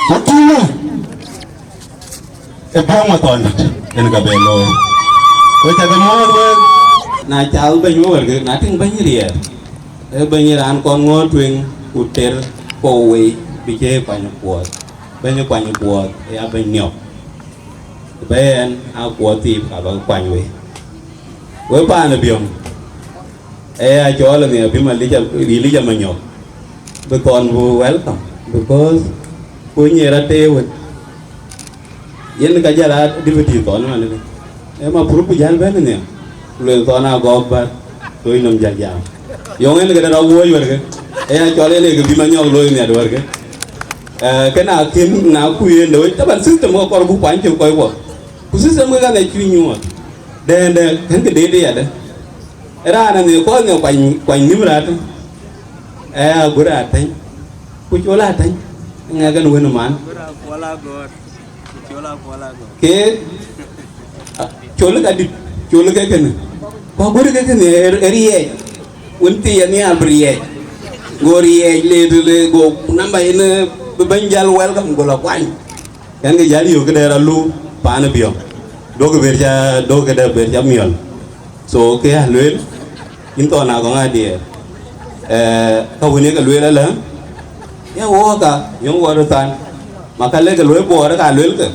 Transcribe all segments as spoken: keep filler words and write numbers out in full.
Ku tïŋë ë Biɔŋ Mathɔndït, yen ka bɛ looi. Ku ca ke muɔɔth wek. Na cal bɛ̈ny wek wärkë, na tïŋ bɛ̈ny riɛɛr, ee bɛ̈ny raan kɔn ŋɔ̈ɔ̈r tueŋ, ku ter kɔ̈u wei, bï cïï kuany kuɔɔth. Bɛ̈ny kuany kuɔɔth, ee ya bɛ̈ny niɔp. Bɛ̈ny ɛn aa kuɔɔth thiip, ka bä kuany wei. Wek paan ë Biɔŋ, ee ya cɔɔl ë nhiɛɛr bï Malija, Elijah Manyɔk, bï thɔn bï welcome, because ku nyiɛɛr atëë wën. Yen ka jäl aa deputy thɔn man ënë. Ë ma pur ku jäl bɛ̈n nhiɛɛr, ku luel thɔn aa gɔɔk bär, looi nɔm jäl jam. Yɔŋ en këdë rɔt wuɔ̈ɔ̈c wärkë, ee ya cɔl en ee kë bï Manyɔk looi nhiɛɛr wärkë. Eh, kënë akïn na ku yen de wec, taban system kɔɔr ku kuany cï kɔc kuɔ. Ku system kë ka nhiɛc cï nyuɔɔth. Dɛ̈ɛ̈n de, kën kë deet yadë. Raan anhiɛ kɔc nhiɛ kuany, kuany nïm raat. Ë aguër atɛ̈ny. Ku col atɛ̈ny. Ŋɛk en wën man. Keek, ah, col ka dït, col ke kënë. Ku aguër ke kënë ë, ë riɛɛc. Wën thii anhial bï riɛɛc. Go riɛɛc le, le, go namba yen, eh, bï bɛ̈ny jäl welcome, go la kuany. Kɛn ke jäl yök këde rɔt lu paan ë Biɔŋ. Duɔ̈kkë ber ca, duɔ̈kkë këde ber ca miɔl. So, kë ya lueel, yïn thɔn agɔŋ adiɛɛr. Eh, ka wën ye ke lueel alä, ya wɔ ka, yöŋ wɔ röt than. Ma ka lek ke lueel Buɔɔr ka lueel ke.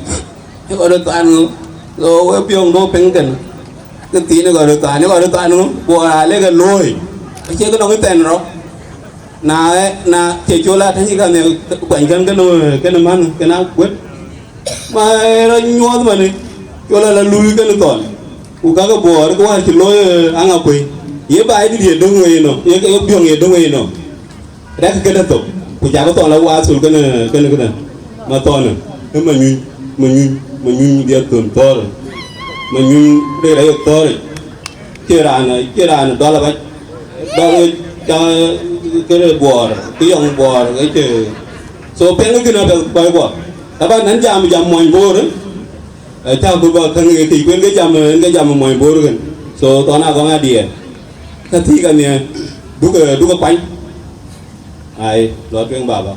Ye kɔc röt than ŋö? So, we Biɔŋ duɔ̈k piŋ kën. Kë thiin ye kɔc röt than, ye kɔc röt than ŋö? Buɔɔr aa lek ke looi. Acie ke nɔŋ thɛn rɔt. Na, na cie col atɛ̈ny ka ne kuany kën, kën, kën man, kën akuët. Ma ë rɔt nyuɔɔth manë, col ala luui kën thɔn. Ku kakë Buɔɔr, kë wäär cï looi, eh, aŋa kuëi. Ye baai dït ye döŋ wei nɔ, ye, ye Biɔŋ ye döŋ wei nɔ. Rɛ̈k këdë thok, ku jakë thɔn la wathul kën, kën, kën. Ma thɔn, ë Manyuny, Manyuny, Manyuny dhiëth thon thɔɔr. Manyuny rëër ayok thɔɔr. Cie raan, cie raan dɔl abac. Dɔl ca këde Buɔɔr, kë yɔŋ Buɔɔr, ke cie. So, piɛŋ kë kën abɛ kɔc guɔ. Taban nɛn jam, jam muɔny Boor, eh, ca ku bä käŋ ye kë kuen ke jam, en ke jam muɔny Boor kën. So, thɔn agɔŋ adiɛɛr. Ka thii ka nhiɛ, dukë, dukë kuany. Ai, lɔ tueŋ baba.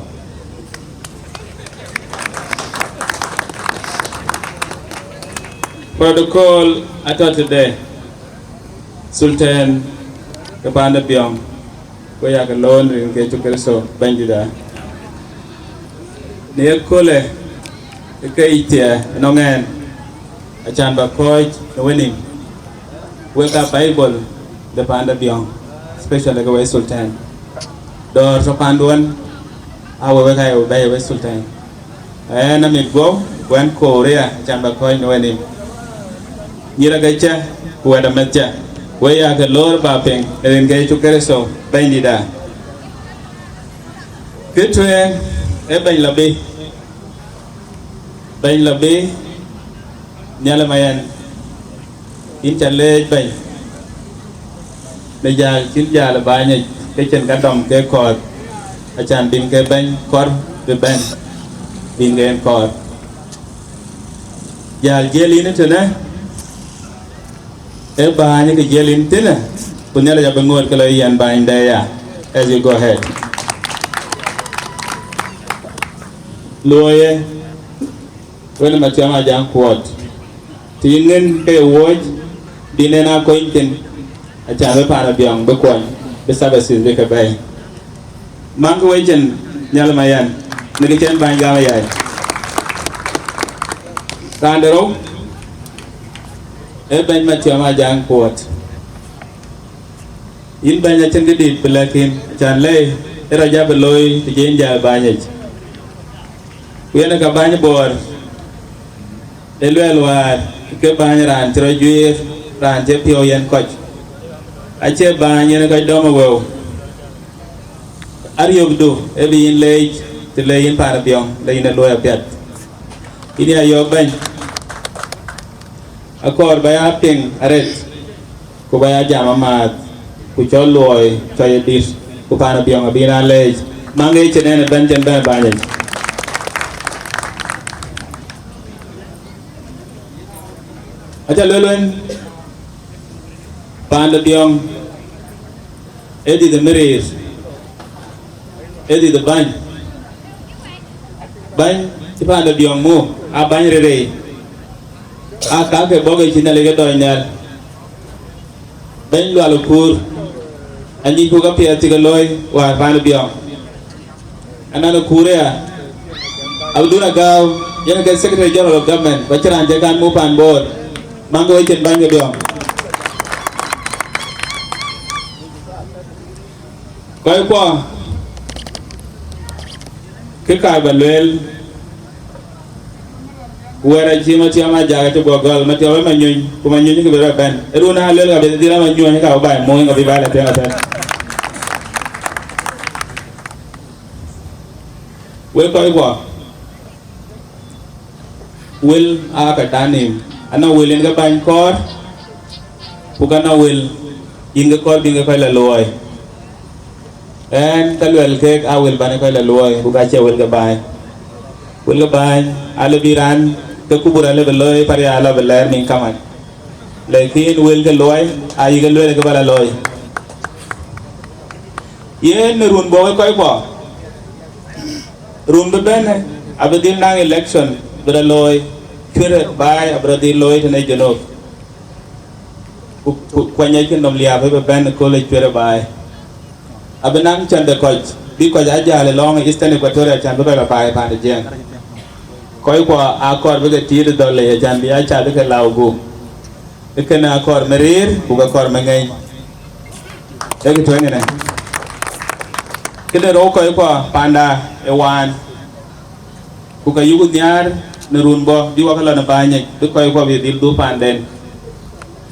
Protocol atɔ̈ tëde. Sultan ke paan de Biɔŋ, ku yakë loon rin ke Yecu Kërtho Bɛ̈nydït aa. Në ye köölë, ke yic thiɛ ënɔŋ ɛn, acan bä kɔ̈ɔ̈c në wenim, wek aa Bible de paan de Biɔŋ, especially ke wek Sultan. Dɔ̈ɔ̈r tɔ̈ paanduɔn, aa wek, wek aa ye bɛ̈ɛ̈i wek Sultan. Ɛn amit guɔ̈u, ku ɛn koor aya, acan bä kɔ̈ɔ̈c në wenim. Nyïïr agäcä, ku wɛ̈t amɛ̈thcä, wek yakë loor bä piŋ, në rin ke Yecu Kërtho Bɛ̈nydït aa. Kë tueŋ, ee bɛ̈ny lɔ bï, bɛ̈ny lɔ bï, Nhial ë Mayɛn. Yïn ca leec bɛ̈ny, në jäl cïn jäl ë bäny yic, ke cïn ka dɔm ke kɔɔth, acan bïn ke bɛ̈ny kɔ̈r bï bɛ̈n, bïn ke en kɔɔth. Jäl jiël yïn ë tënë, ee bäny ke jiël yïn thïnë, ku Nhialic abï ŋoot ke lɔ yɛn bänyde ya, as you go ahead. Luɔiyë, wën ë Mathiɔŋ Ajaŋ Kuɔt. Të yï ŋën ke ye wuɔ̈ɔ̈c, bï nɛn aa kony thïn, acan bï paan ë Biɔŋ bï kuɔny, bï services bï ke bɛ̈ɛ̈i. Maŋkë wecin Nhial ë Mayɛn, në kë cïn bäny gam ë yai. Raan de rou, ee bɛ̈ny Mathiɔŋ Ajaŋ Kuɔt. Yïn bɛ̈ny acïn kë dït bï lɛ̈k yïn, acan lɛ̈i ë rɔt abï looi të cï yïn jäl bäny yic. Ku yen ë ka bäny Bor, ë luɛɛl wäär ke bäny raan cï rɔt juëër, raan cï piɔ̈u yen kɔc. Acie bäny yen ë kɔc dɔm ë wëu. Ariöpdu ë bï yïn leec të le yïn paan ë Biɔŋ, le yïn ë luɔi apiɛth. Yïn ya yɔ̈ɔ̈k bɛ̈ny, akɔɔr bä ya piŋ arëët, ku bä ya jam amääth, ku cɔl luɔi cɔc ë dït, ku paan ë Biɔŋ abï yïn aa leec, maŋ ë cïn ɛn ëbɛ̈n cïn bɛ̈n ë bäny yic. Aca lueel wën, paan de Biɔŋ, ee dhith ë mïriir, ee dhith ë bäny, Bäny cï paan de Biɔŋ muk, aa bäny rërëi, aa ka ke bɔ̈ ke cï Nhialic ke dɔɔc nhial. Bɛ̈ny Lual Kuur, anyicku ka piɛth cï ke looi wäär paan ë Biɔŋ. Anɔŋ ë Kuur aya, Abdul Agau, yen ke Secretary General of Government, ku acïn raan cï kan muk paan Bor, maŋ ke wecin bäny ke Biɔŋ. Kɔckuɔ, kë kaar ba lueel, wɛ̈t acï Matiɔm Ajak acï guɔ gɔl, Matiɔm ë Manyuny, ku Manyuny kë bï rɔt bɛ̈n. Ë run aa lueel ka bï dhil ë Manyuny ka bï baai muɔny ka bï baai lɔ piɛŋ athɛɛr. Wek kɔckuɔ, wël aa ka dan nim, anɔŋ wël yen ke bäny kɔɔr, ku ka nɔŋ wël yen ke kɔɔr bï ke kɔc lɔ luɔi. Ɛn ka luɛl kek aa wël bäny kɔc lɔ luɔi, ku ka cie wël ke baai. Wël ke baai, alë bï raan ke kubur alë bï looi, paria alɔ bï lɛɛr min kaman. Lakin wël ke luɔi, ayï ke lueel ke ba lɔ looi. Yen në run bɔ̈ wek kɔckuɔ, run bï bɛ̈n, abï dhil naŋ election bï rɔt looi, cuëër baai abï rɔt dhil looi tënë Junub. Ku, ku, ku anyɛckï nɔm liääp ëbï bɛ̈n ëkööl ë cuëër baai. Abï naŋ cän de kɔc, bï kɔc aa jäl ë lɔŋ ë Eastern Equatoria cän bï kɔc lɔ baai paan de Jiëŋ. Kɔckuɔ aa kɔɔr bï ke tiit ë dhɔ̈l lei, acän bï aa cath bï ke lau gup. Ee kënë akɔɔr me rëër, ku ke kɔɔr me ŋeny. Ee kë tueŋ ënë. Këde rou kɔckuɔ panda ë waan, ku ka yuku nhiaar në run bɔ̈, bï wak lɔ në bäny yic, bï kɔckuɔ bï dhil dhuk paanden.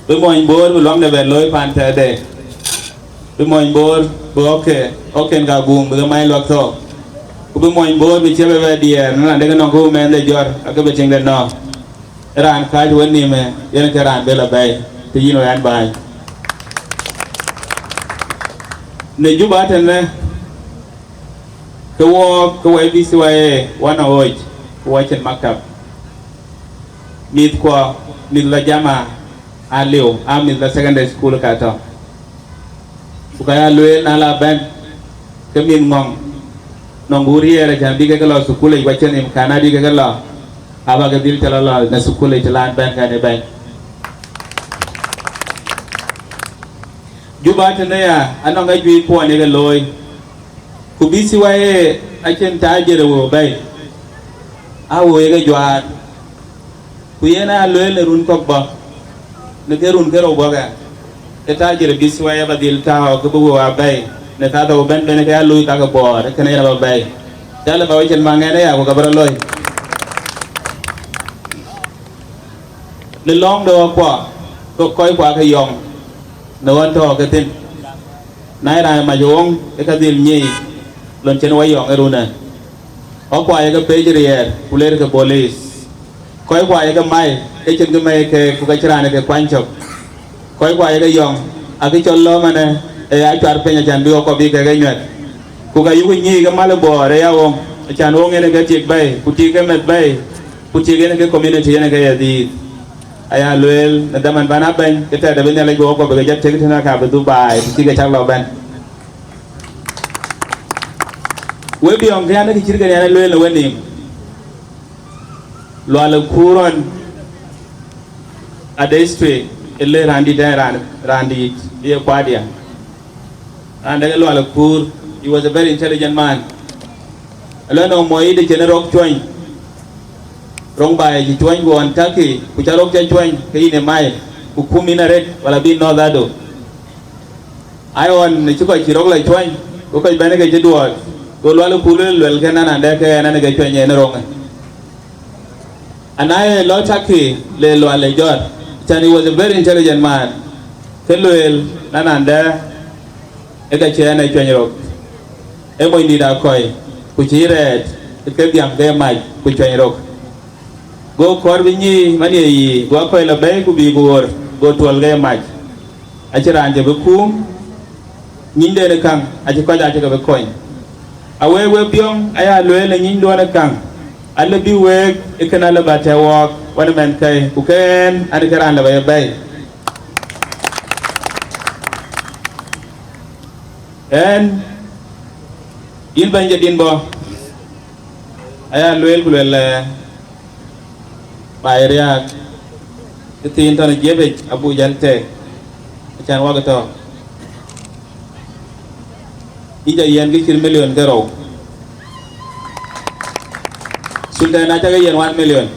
Bï mony Bor bï luaŋde bɛ looi paan thɛɛrde. Bï mony Bor bï ɣɔ̈kke, ɣɔ̈kken ka guum bï ke mac luak thɔɔk. Ku bï mony Bor bï ciɛpë bɛ diɛɛr, në raan dek nɔŋ kë wun mɛnhde jɔt, akë bï tiŋde nɔ̈k. Raan kääc wën nïmë, yen ke raan bï lɔ bɛ̈ɛ̈i, të yïn wɛ̈n bäny. Në Juba tënë, ke wɔɔk, ke wɛi B C Y A, wan aɣooc, ku wacin maktab. Mïthkuɔ, mïth lɔ jama, aliu, aa mïth lɔ secondary school ka tɔ̈. Ku ka ya lueel na la bɛ̈n, ke mïth ŋɔ̈ŋ, nɔŋ ku riɛɛr, acän bï kek lɔ thukul yic, ku acïn imkanat bï kek lɔ, aba ke dhil cä lɔ lɔ në thukul yic, të lan bɛ̈n kɛn ë bɛ̈ny. Juba tënë ya, anɔŋ ka juëc kuɔn ye ke looi. Ku B C Y A acïn tajir ë wëu bɛ̈i, aa wëu ye ke juaar. Ku yen aa lueel në run kɔ̈k bɔ̈, në ke run ke rou bɔ̈ kë, ke tajir B C Y A ba dhil tääu ke bï wëu aa bɛ̈i, në ka dhou bɛ̈n bɛ̈n ke ya luui ka ke Bor, kënë yen aba bɛ̈i. Cä lë ba wecin maŋ ɛn aya, ku ka bï rɔt looi. Në lɔ̈ŋ de ɣɔ̈kkuɔ, ke kɔckuɔ ke yɔŋ në ɣɔn tɔ̈ ke thïn. Na ye raan mac ɣoŋ, ë ka dhil nyic lon cïn wɔ yɔŋ ë runë. Ɣɔ̈kkuɔ ye ke pec riɛɛr, ku ler ke bolis. Kɔckuɔ ye ke mai, ke cïn kë mai ke, ku ka cïn raan ë ke kuany cök. Kɔckuɔ ye ke yɔŋ, akë cɔl lɔ̈ɔ̈m ënë, ë ya cuar piny acän bï ɣɔ̈kkuɔ bï kek e nyuɛth. Ku ka yuku nyic ke mal ë Bor ë ya ɣoŋ, acän ɣoŋ yen ë ke tik bɛ̈i, ku tik ke meth bɛ̈i, ku tik yen ë ke community yen ë ke ye dhiith. Aya lueel, në dhaman bän a bɛ̈ny, ke tɛ̈dë bï Nhialic bï ɣɔ̈kkuɔ bï ke jɔ tek tënë ka bï dhuk baai, ku cï ke cak lɔ bɛ̈n. We Biɔŋ, kë yan ë kë cït kën yan ë lueel në wenïïm. Lual ë kuur ɣɔn, a district, ë le raandït ë raan, raandït ye kuadia. Raan dek Lual ë kuur, he was a very intelligent man. Ëlë nɔŋ mɔi de cïn rɔk cuɔny. Rɔŋ baai cï cuɔny ku ɣɔn Turkey, ku cä rɔk cä cuɔny, ke yïn ë mai, ku kum yïn arëët, wala bï nɔ̈ɔ̈th ado. Ai ɣɔn cï kɔc cï rɔk lɔ cuɔny, ku kɔc bɛ̈n ke cï duɔɔt, go Lual ë kuur lueel, luɛlkë nɔn adɛ̈ ke ɣɛn an, ke cuɔny en ë rɔŋë. Ana ye lɔ Turkey le Lual ë jɔt, cän he was a very intelligent man. Ke lueel, na nandɛ, ë ka cï ɛn ë cuɛny rok. Ë mony dït akɔ̈i, ku cï rɛɛt, ë ke dhiam ke mac, ku cuɛny rok. Go kɔɔr bï nyic man ye yiic, go akɔ̈i lɔ bɛ̈i, ku bï ku ɣor, go tuɔl ke mac. Acïn raan cï bï kuum, nyïnyden ë käŋ, acï kɔc acï ke bï kony. Aweek we Biɔŋ aya lueel ë nyïnyduɔn ë käŋ, alë bï week ë kën alë ba tɛ̈ wɔɔk wan ë mɛnhkɛi, ku kɛn an, ke raan lë ba ye bɛ̈i. Ɛn, yïn bɛ̈ny Jedin bɔ̈, Aya lueel ku lueel, eh, baai riääk, ë thiin tɔ̈ në jiëp yic abuk jäl tɛɛk, acan wak tɔ̈. Yïn ca yiɛ̈n kë cït milion ke rou. Sultan acä ke yiɛ̈n one million.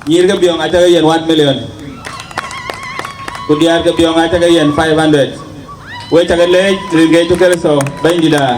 Nyïïr ke Biɔŋ acä ke yiɛ̈n one million. Ku diäär ke Biɔŋ acä ke yiɛ̈n five hundred. Wek ca ke leec rin ke Yecu Kërtho, Bɛ̈nydït aa.